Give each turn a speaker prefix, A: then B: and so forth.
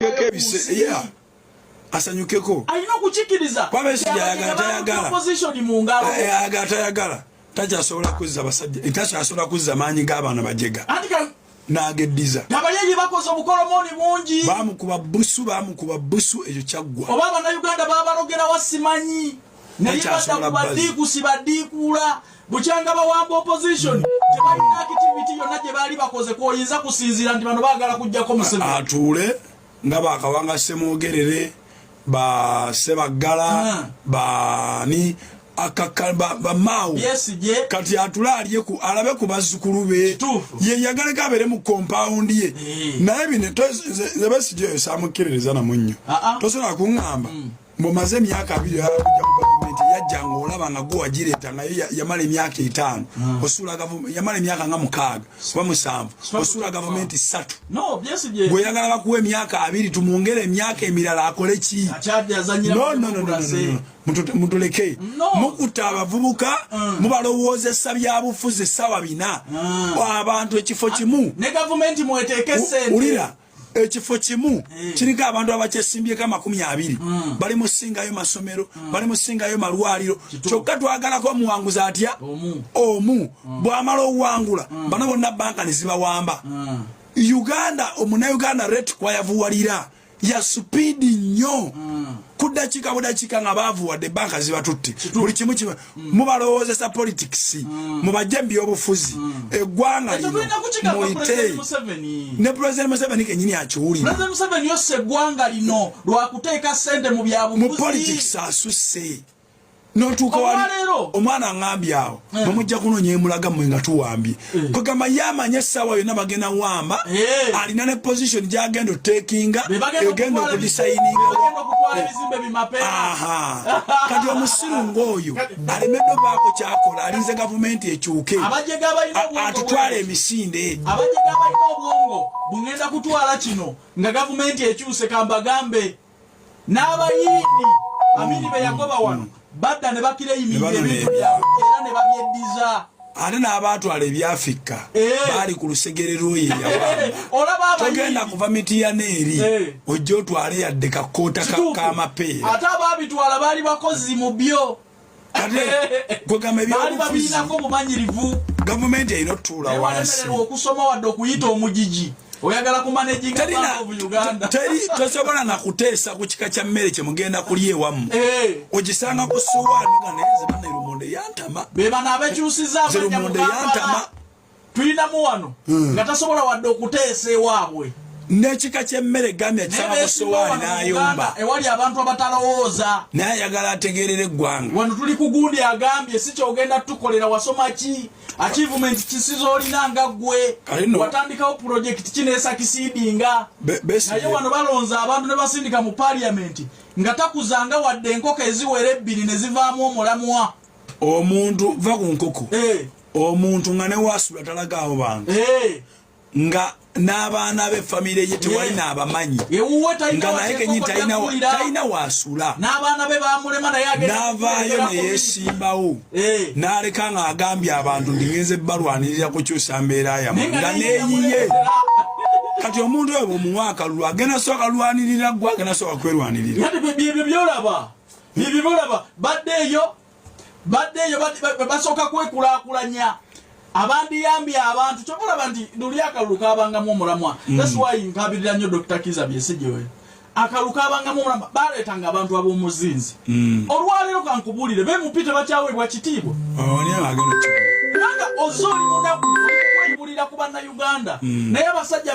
A: Ebise asanyukeko.
B: Alina okukikiriza.
A: Kuba Besigye ayagala tayagala.
B: Opposition mu ngalo.
A: Ayagala tayagala, takyasobola kuzza basajja, takyasobola kuzza maanyi g'abaana bajega n'ageddiza.
B: Abayeyi bakoze obukolomoni bungi.
A: Bamukuba busu, bamukuba busu, ekyo kyaggwa.
B: Oba Abannayuganda babalogerawa simanyi, naye badda
A: Takyasobola
B: ku badiikusi badiikuula bukyanga bawamba opposition. Tebalina activity yonna gye baali bakoze kwoyinza kusinziira nti bano baagala kujjako Museveni.
A: Atuule nga bakawanga Semwogerere, ba Sebaggala, bani bamaawo.
B: Besigye.
A: Kati atule alye ku alabe ku bazzukulu be. Ye yagaleko abeere mu compound ye. Naye bino nze Besigye oyo saamukkiririza namu nnyo. Tosobola kuŋŋamba mbw'omaze emyaka 20 oyagala kujja ku gavumenti yajja ng'olaba nga gwe wagireeta, nga ye yamala emyaka 50 osuula gavumenti, yamala emyaka nga 6 oba 7, osuula gavumenti 3.
B: No, Besigye.
A: Gwe oyagala bakuwa emyaka 20, tumwongere emyaka emirala akole ki?
B: Akyadde azanyira
A: No,
B: mu
A: no, no, no, no,
B: democracy.
A: no, no. Mutuleke.
B: No.
A: Mukutta abavubuka, mubalowoozesa byabufuzi essaawa 4. Abantu ekifo kimu
B: Ne gavumenti mweteeke sente.
A: Wulira, ekifo kimu kiriko abantu abakyesimbyeko 20, bali musingayo masomero, bali musingayo malwaliro, kyokka twagalako omuwanguzi atya?
B: Omu.
A: Omu bw'amala owangula, bano bonna banka ne zibawamba. Uganda, omunauganda rate kwayavuwalira ya speed nnyo, ku ddakiika budakiika nga baavuwadde, banka zibatutte, buli kimu kiba. Mubalowoozesa politics, mubajje mu byobufuzi. Eggwanga
B: Ekyo
A: lino
B: tulina kukigamba
A: muyite
B: President Museveni.
A: Ne President Museveni kenyini akiwulira.
B: President Museveni yossa eggwanga lino lwakuteeka sente mu
A: Mu
B: byabufuzi.
A: politics asusse notuuka wali.
B: Olwaleero.
A: Omwana aŋambye awo bwemujja kunoonya emulaga mmwe nga tuwambye, kwegamba ye amanye essaawa yonna bagenda wamba. Alina ne position gyagenda otekinga,
B: Be bagenda
A: egenda okudecidinga.
B: Be bagenda okutwala ebizimbe bimapeera.
A: Aha, kati omusiru ng'oyo alemedde obaako kyakola, alinze gavumenti ekyuke.
B: Abajega abalina obwongo
A: Atutwala emisinde.
B: Abajega abalina obwongo bugenda kutwala kino nga gavumenti ekyuse. Kambagambe, n'abayindi Amini be yagoba wano badda ne baclaiminga
A: Ne banona
B: ebintu
A: ebyabwe.
B: byabwe era ne babyeddiza.
A: Ate n'abaatwala ebyafikka baali ku lusegere lw'oyo eyawamba.
B: Olaba
A: Togenda
B: abayindi
A: kuva Mitiyana eri ojja otwale yadde kakoota k'amapeera.
B: Ate abaabitwala baali bakozi mu byo.
A: Ate kwegamba
B: Baali
A: ebyobufuzi
B: babirinako obumanyirivu.
A: Gavumenti erina otutuula wansi.
B: Walemererwa okusoma wadde okuyita omugigi, oyagala kumanaginga Bank of Uganda.
A: Teri tosobola nakuteesa ku kika kya mmere kyemugenda kulya ewammwe. Ogisanga ku suwaani nga naye nze bana erumonde yantama.
B: Be bano abekyusiza
A: Nze
B: amanya mu
A: lumonde
B: Kampala.
A: yantama.
B: Tulinamu wano nga tasobola wadde okuteesa ewaabwe.
A: N'ekika ky'emmere gambye akisanga ku sowaani n'ayomba.
B: Ewali abantu abatalowooza.
A: Naye ayagala ategeerera eggwanga.
B: Wano tuli ku gundi agambye si kyogenda tukolera. Wasoma ki? Achievement kisiza olina nga ggwe?
A: Kale nno-
B: Watandikawo project ki nesucceedinga?
A: Besigye-
B: Naye wano balonza abantu ne basindika mu parliament nga takuzanga wadde enkoko eziwera ebbiri ne zivaamu omulamwa.
A: Omuntu va ku nkoko. Omuntu nga newasula talagaawo bantu, nga n'abaana be, famire ye tewali n'abamanyi.
B: Ewuwe talina
A: Nga naye kenyini
B: wateekoko
A: talina
B: kulira.
A: Talina wasula.
B: N'abaana be bamulema, naye agenda
A: N'avaayo
B: kukulembera.
A: Neyesimbawo, n'aleka ng'agambye abantu ndi ngenze balwanirira kukyusa mbeera yammwe,
B: Naye nga
A: nga
B: naye
A: neeyiye.
B: yamuleetera.
A: Kati omuntu oyo bwemuwa akalulu, agenda sooka lwanirira gwe, agenda sooka kwerwanirira.
B: Yati byebyo byolaba badde eyo basooka kwekulaakulanya abandiyambye abantu. Kyobalaba nti luli akalulu kabangamu omulamwa. That's why nkabirira nnyo Dr. Kiza Besigye. Akalulu kabangamu omulamwa, baleetanga abantu ab'omuzinzi. Olwaleero kankubuulire, bemupi tebakyaweebwa kitiibwa.
A: Ani agenda okukikuwa?
B: Kubanga ozze oli munaku, oli kweyibulira ku Bannayuganda, naye abasajja.